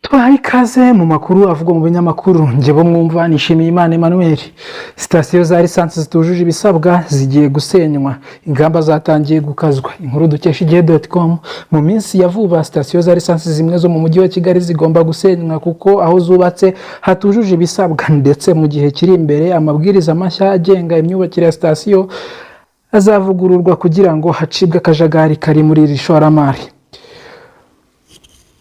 Tubahaye ikaze mu makuru avugwa mu binyamakuru. Njye bo mwumva nishimiye Imana Emmanuel. Sitasiyo za lisansi zitujuje ibisabwa zigiye gusenywa, ingamba zatangiye gukazwa. Inkuru dukesha igihe.com: mu minsi ya vuba sitasiyo za lisansi zimwe zo mu Mujyi wa Kigali zigomba gusenywa kuko aho zubatse hatujuje ibisabwa, ndetse mu gihe kiri imbere amabwiriza mashya agenga imyubakire ya sitasiyo azavugururwa kugira ngo hacibwe akajagari kari muri iri shoramari.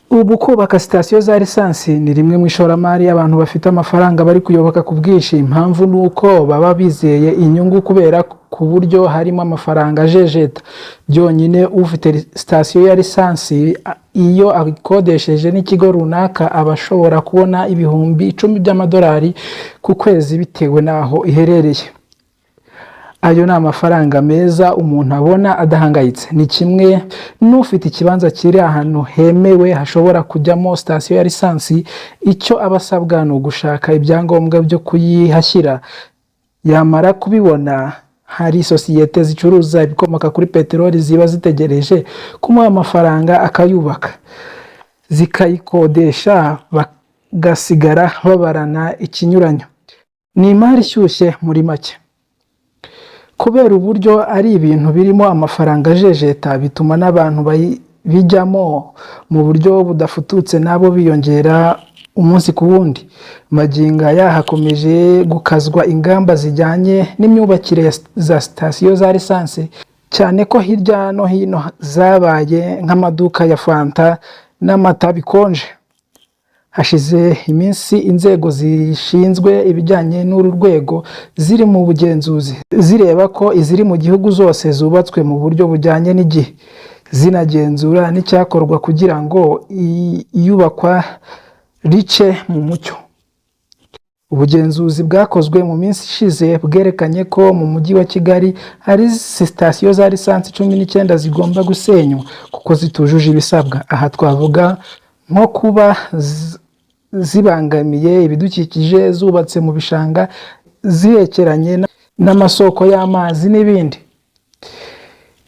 Ubu kubaka sitasiyo za lisansi ni rimwe mu ishoramari abantu bafite amafaranga bari kuyoboka ku bwinshi. Impamvu ni uko baba bizeye inyungu kubera ku buryo harimo amafaranga ajejeta. Byonyine ufite sitasiyo ya lisansi, iyo ayikodesheje n'ikigo runaka, aba ashobora kubona 10,000 by'amadolari ku kwezi bitewe n'aho iherereye. Ayo ni amafaranga meza umuntu abona adahangayitse. Ni kimwe n'ufite ikibanza kiri ahantu hemewe hashobora kujyamo sitasiyo ya lisansi, icyo aba asabwa ni ugushaka ibyangombwa byo kuyihashyira. Yamara kubibona, hari sosiyete zicuruza ibikomoka kuri peteroli ziba zitegereje kumuha amafaranga akayubaka, zikayikodesha, bagasigara babarana ikinyuranyo. Ni imari ishyushye muri make. Kubera uburyo ari ibintu birimo amafaranga ajejeta, bituma n'abantu bijyamo mu buryo budafututse nabo biyongera umunsi ku wundi. Magingo aya hakomeje gukazwa ingamba zijyanye n'imyubakire za sitasiyo za lisansi, cyane ko hirya no hino zabaye nk'amaduka ya fanta n'amata bikonje. Hashize iminsi inzego zishinzwe ibijyanye n'uru rwego ziri mu bugenzuzi, zireba ko iziri mu gihugu zose zubatswe mu buryo bujyanye n'igihe, zinagenzura n'icyakorwa kugira ngo iyubakwa rice mu mucyo. Ubugenzuzi bwakozwe mu minsi ishize bwerekanye ko mu Mujyi wa Kigali hari sitasiyo za lisansi 19 zigomba gusenywa kuko zitujuje ibisabwa. Aha twavuga nko kuba zibangamiye ibidukikije, zubatse mu bishanga, zihekeranye n'amasoko y'amazi n'ibindi.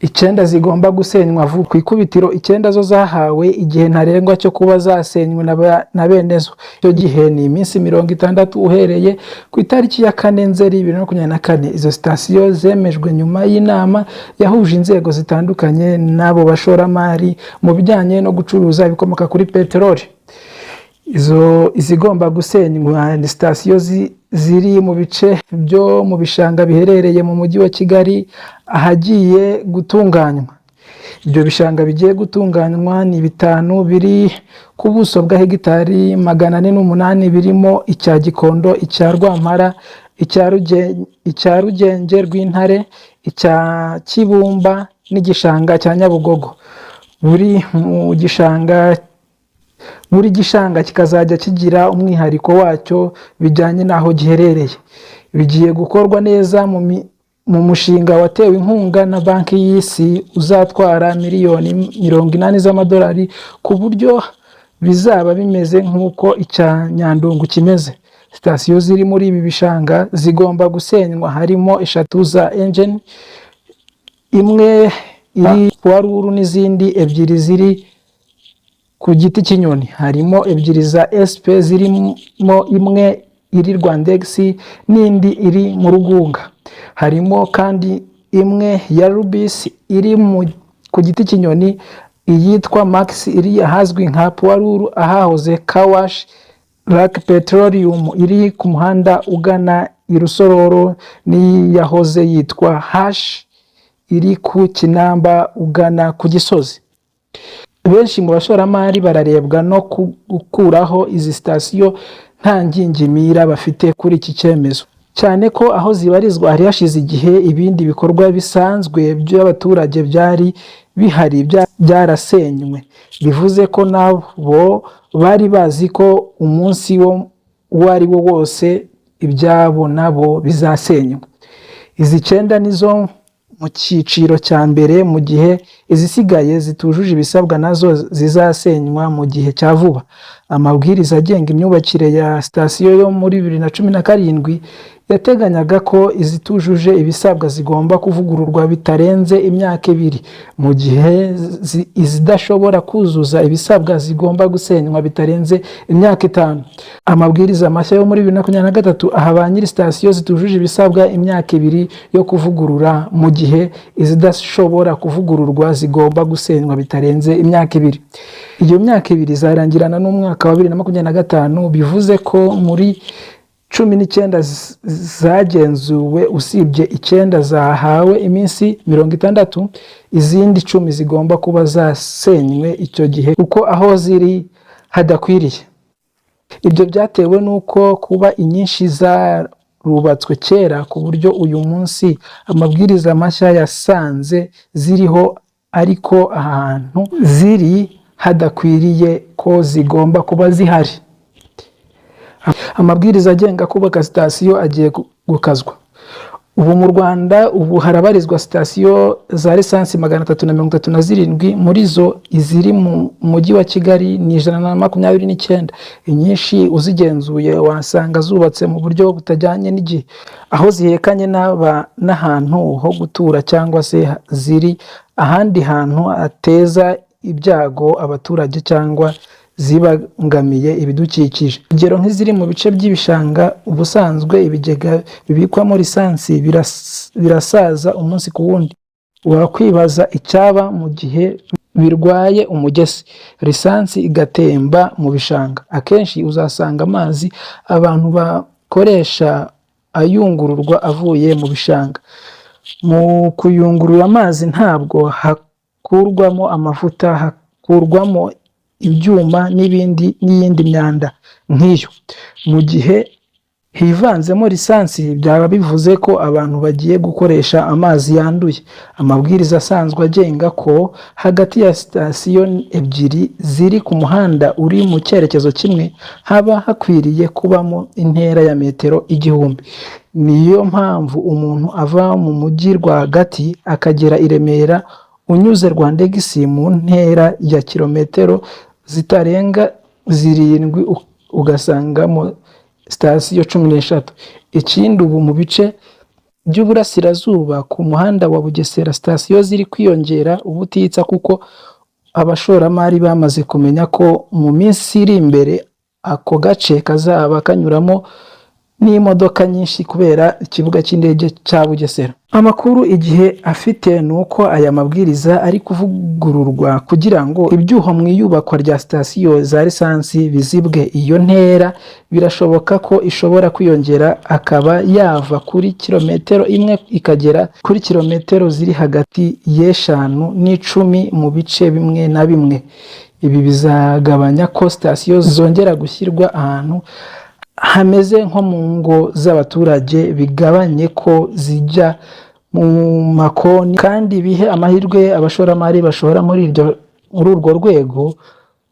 Icyenda zigomba gusenywa vuba. Ku ikubitiro icyenda zo zahawe igihe ntarengwa cyo kuba zasenywe na bene zo. Icyo gihe ni iminsi 60 uhereye ku itariki ya 4 Nzeri 2024. Izo sitasiyo zemejwe nyuma y'inama yahuje inzego zitandukanye n'abo bashoramari mu bijyanye no gucuruza ibikomoka kuri peteroli. Izo izigomba gusenywa ni sitasiyo ziri mu bice byo mu bishanga biherereye mu Mujyi wa Kigali ahagiye gutunganywa. Ibyo bishanga bigiye gutunganywa ni bitanu biri ku buso bwa hegitari 408, birimo icya Gikondo, icya Rwampara, icya Rugenge rw'Intare, icya Kibumba n'igishanga cya Nyabugogo. Buri gishanga kikazajya kigira umwihariko wacyo bijyanye n'aho giherereye. Bigiye gukorwa neza mu mushinga watewe inkunga na Banki y'Isi, uzatwara miliyoni 80 z'amadolari, ku buryo bizaba bimeze nk'uko icya Nyandungu kimeze. Sitasiyo ziri muri ibi bishanga zigomba gusenywa harimo eshatu za Engen, imwe iri Puwaruru n'izindi ebyiri ziri ku Giti cy'Inyoni. Harimo ebyiri za SP zirimo imwe iri Rwandex n'indi iri mu Rugunga. Harimo kandi imwe ya Rubis iri ku Giti cy'Inyoni, iyitwa Max iri ahazwi nka Puwaruru ahahoze Car Wash, Lucky Petroleum iri ku muhanda ugana i Rusororo n'iyahoze yitwa Hash iri ku Kinamba ugana ku Gisozi. Benshi mu bashoramari bararebwa no gukuraho izi sitasiyo nta ngingimira bafite kuri iki cyemezo, cyane ko aho zibarizwa hari hashize igihe ibindi bikorwa bisanzwe by'abaturage byari bihari byarasenywe. Bivuze ko nabo bari bazi ko umunsi uwo ari wo wose ibyabo nabo bizasenywa. Izi icyenda nizo mu cyiciro cya mbere, mu gihe izisigaye zitujuje ibisabwa nazo zizasenywa mu gihe cya vuba. Amabwiriza agenga imyubakire ya sitasiyo yo muri 2017 yateganyaga ko izitujuje ibisabwa zigomba kuvugururwa bitarenze imyaka 2, mu gihe izidashobora kuzuza ibisabwa zigomba gusenywa bitarenze imyaka 5. Amabwiriza mashya yo muri 2023 aha ba nyiri sitasiyo zitujuje ibisabwa imyaka 2 yo kuvugurura, mu gihe izidashobora kuvugururwa zigomba gusenywa bitarenze imyaka 2. Iyo myaka 2 izarangirana n'umwaka wa 2025, bivuze ko muri 19 zagenzuwe usibye 9 zahawe iminsi 60, izindi 10 zigomba kuba zasenywe icyo gihe kuko aho ziri hadakwiriye. Ibyo byatewe n'uko kuba inyinshi zarubatswe kera, ku buryo uyu munsi amabwiriza mashya yasanze ziriho ariko ahantu ziri hadakwiriye ko zigomba kuba zihari. Amabwiriza agenga kubaka sitasiyo agiye gukazwa. Ubu mu Rwanda ubu harabarizwa sitasiyo za lisansi 337, muri zo iziri mu mujyi wa Kigali ni 129. Inyinshi uzigenzuye wasanga zubatse mu buryo butajyanye n'igihe, aho zihekanye n'ahantu ho gutura cyangwa se ziri ahandi hantu hateza ibyago abaturage cyangwa zibangamiye ibidukikije. Urugero nk'iziri mu bice by'ibishanga. Ubusanzwe ibigega bibikwamo lisansi birasaza umunsi ku wundi. Wakwibaza icyaba mu gihe birwaye umugesi, lisansi igatemba mu bishanga. Akenshi uzasanga amazi abantu bakoresha ayungururwa avuye mu bishanga. Mu kuyungurura amazi ntabwo hakurwamo amavuta, hakurwamo ibyuma n'ibindi n'iyindi myanda nk'iyo. Mu gihe hivanzemo lisansi byaba bivuze ko abantu bagiye gukoresha amazi yanduye. Amabwiriza asanzwe agenga ko hagati ya sitasiyo 2 ziri ku muhanda uri mu cyerekezo kimwe haba hakwiriye kubamo intera ya metero 1000. Niyo mpamvu umuntu ava mu mujyi rwagati akagera i Remera unyuze Rwandex mu ntera ya kilometero zitarenga 7 ugasangamo sitasiyo 13. Ikindi, ubu mu bice by'uburasirazuba ku muhanda wa Bugesera sitasiyo ziri kwiyongera ubutitsa, kuko abashoramari bamaze kumenya ko mu minsi iri imbere ako gace kazaba kanyuramo n'imodoka nyinshi kubera ikibuga cy'indege cya Bugesera. Amakuru Igihe afite ni uko aya mabwiriza ari kuvugururwa kugira ngo ibyuho mu iyubakwa rya sitasiyo za lisansi bizibwe. Iyo ntera birashoboka ko ishobora kwiyongera, akaba yava kuri kilometero 1 ikagera kuri kilometero ziri hagati y'5 n'10 mu bice bimwe na bimwe. Ibi bizagabanya ko sitasiyo zongera gushyirwa ahantu hameze nko mu ngo z'abaturage, bigabanye ko zijya mu makoni, kandi bihe amahirwe abashoramari bashora muri urwo rwego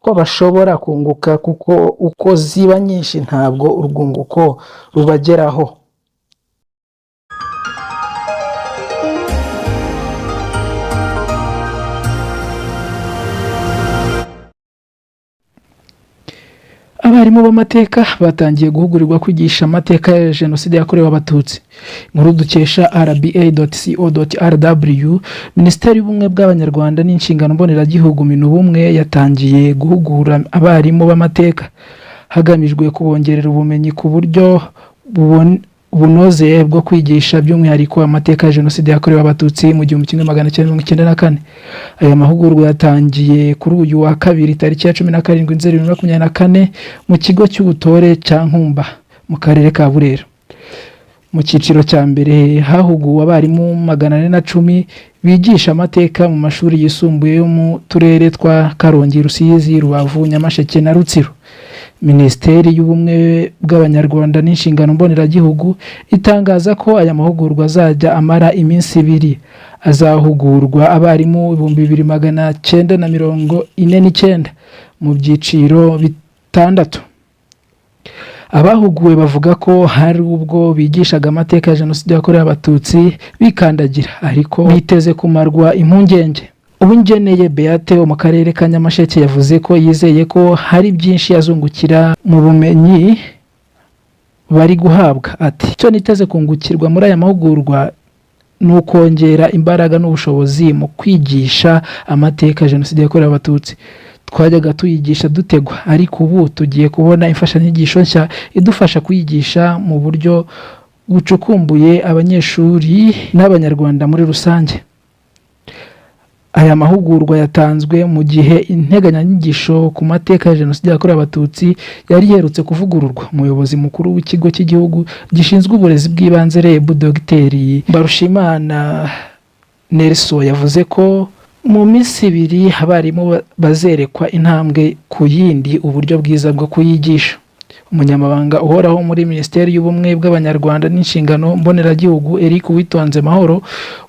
ko bashobora kunguka, kuko uko ziba nyinshi ntabwo urwunguko rubageraho. Abarimu b'amateka batangiye guhugurirwa kwigisha amateka ya Jenoside yakorewe Abatutsi. Inkuru dukesha rba.co.rw, Minisiteri y'Ubumwe bw'Abanyarwanda n'Inshingano Mboneragihugu, Minubumwe, yatangiye guhugura abarimu b'amateka hagamijwe kubongerera ubumenyi ku buryo bunoze bwo kwigisha, by'umwihariko amateka ya Jenoside yakorewe Abatutsi mu 1994. Aya mahugurwa yatangiye kuri uyu wa kabiri tariki ya 17 Nzeri 2024 mu kigo cy'ubutore cya Nkumba mu karere ka Burera. Mu cyiciro cya mbere hahuguwe abarimu 410 bigisha amateka mu mashuri yisumbuye yo mu turere twa Karongi, Rusizi, Rubavu, Nyamasheke na Rutsiro. Minisiteri y'Ubumwe bw'Abanyarwanda n'Inshingano Mboneragihugu itangaza ko aya mahugurwa azajya amara iminsi 2. Azahugurwa abarimu 2949 mu byiciro 6. Abahuguwe bavuga ko hari ubwo bigishaga amateka ya Jenoside yakorewe Abatutsi bikandagira, ariko biteze kumarwa impungenge. Uwingeneye Beate wo mu karere ka Nyamasheke yavuze ko yizeye ko hari byinshi azungukira mu bumenyi bari guhabwa. Ati "Icyo niteze kungukirwa muri aya mahugurwa ni ukongera imbaraga n'ubushobozi mu kwigisha amateka ya Jenoside yakorewe Abatutsi. Twajyaga tuyigisha dutegwa, ariko ubu tugiye kubona imfashanyigisho nshya idufasha kuyigisha mu buryo bucukumbuye abanyeshuri n'Abanyarwanda muri rusange." Aya mahugurwa yatanzwe mu gihe integanyanyigisho ku mateka ya Jenoside yakorewe Abatutsi yari iherutse kuvugururwa. Umuyobozi mukuru w'Ikigo cy'Igihugu gishinzwe Uburezi bw'Ibanze, REB, Dr Mbarushimana Nelson, yavuze ko mu minsi 2 abarimu bazerekwa intambwe ku yindi uburyo bwiza bwo kuyigisha. Umunyamabanga uhoraho muri Minisiteri y'Ubumwe bw'Abanyarwanda n'Inshingano Mboneragihugu, Eric Uwitonze Mahoro,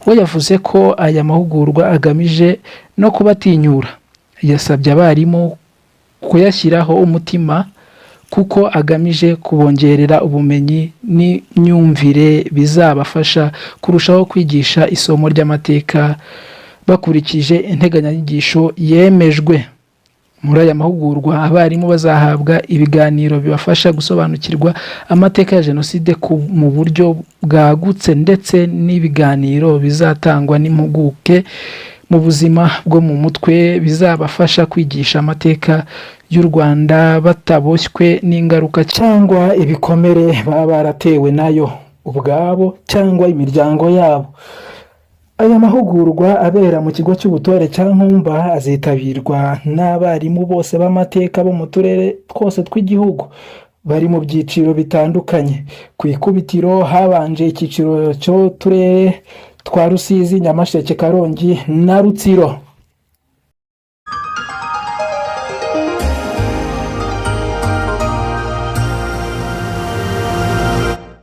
we yavuze ko aya mahugurwa agamije no kubatinyura. Yasabye abarimu kuyashyiraho umutima kuko agamije kubongerera ubumenyi n'imyumvire bizabafasha kurushaho kwigisha isomo ry'amateka bakurikije integanyanyigisho yemejwe. Muri aya mahugurwa, abarimu bazahabwa ibiganiro bibafasha gusobanukirwa amateka ya Jenoside mu buryo bwagutse, ndetse n'ibiganiro bizatangwa n'impuguke mu buzima bwo mu mutwe bizabafasha kwigisha amateka y'u Rwanda bataboshywe n'ingaruka cyangwa ibikomere baba baratewe nayo ubwabo cyangwa imiryango yabo. Aya mahugurwa abera mu Kigo cy'Ubutore cya Nkumba azitabirwa n'abarimu bose b'amateka bo mu turere twose tw'igihugu bari mu byiciro bitandukanye. Ku ikubitiro habanje icyiciro cy'uturere twa Rusizi, Nyamasheke, Karongi na Rutsiro.